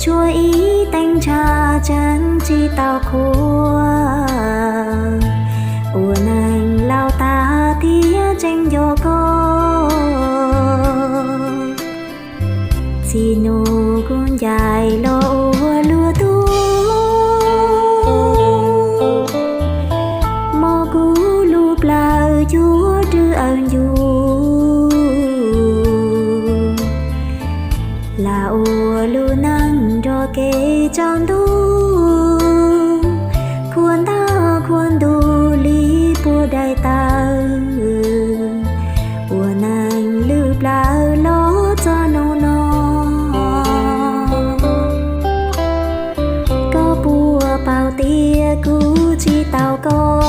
Tshuav ib teev ntshav tseem tsis tau qhuav, ua neeg laus tas thiab tseem nco koj. Txij hnub kuv ncaim los ua luag tug, mob kuv lub plawv cuag rwg awv ncu, lam ua lub neej nrog kev tsaus ntuj, khuam ntaj khuam ntuj li puag daim tawv, ua neeg lwj plawv los txog hnub no. Koj puas paub tias kuv tsis tau koj,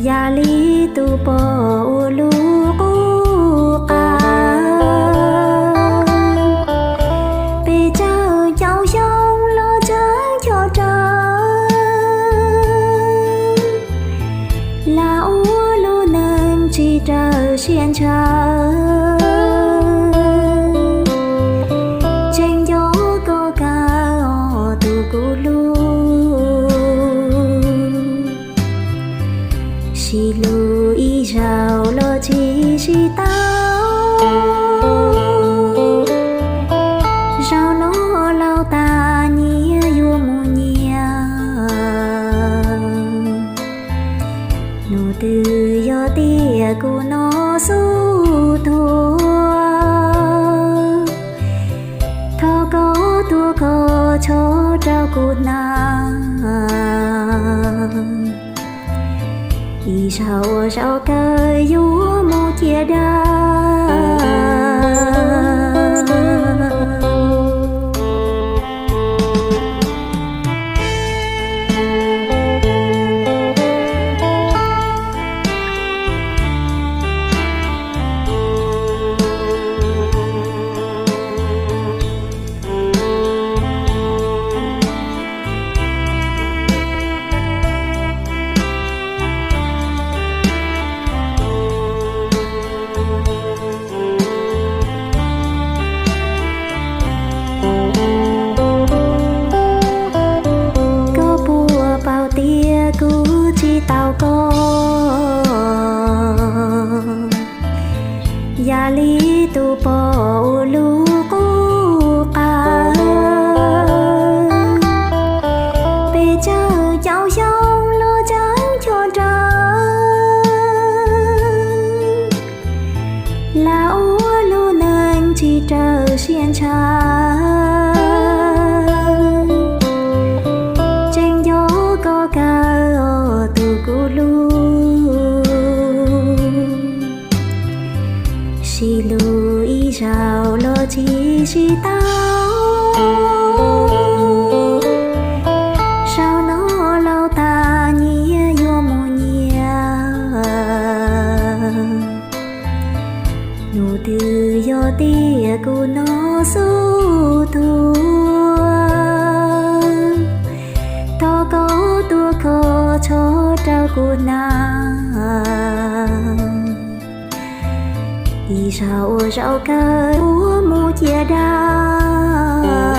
yam li tus pom ua lub qub qa, pes tsawg caum xyoo los tseem ncho rawv, lam ua lub neej tsis raws siab ntshaw. Tseem nco koj kawg os tus kuv hlub, sib hlub ib zaug los tsis sib tau, zaum no laus tas nyias yuav mus nyias. Hnub twg yog tiam kuv no xub thuav, thov koj tuav koj tsho rau kuv hnav, ib zaug ua zaum kawg yuav mus ciaj dab. Koj puas paub tias kuv tsis tau koj, yam li tus pom ua lub qub qa, pes tsawg caum xyoo los tseem ncho rawv, lam ua lub neej tsis raws siab ntshaw. Tseem nco koj kawg os tus kuv hlub, sib hlub ib zaug los tsis sib tau, zaum no laus tas nyias yuav mus nyias. Hnub twg yog tiam kuv no xub thuav, thov koj tuav koj tsho rau kuv hnav, ib zaug ua zaum kawg yuav mus ciaj dab.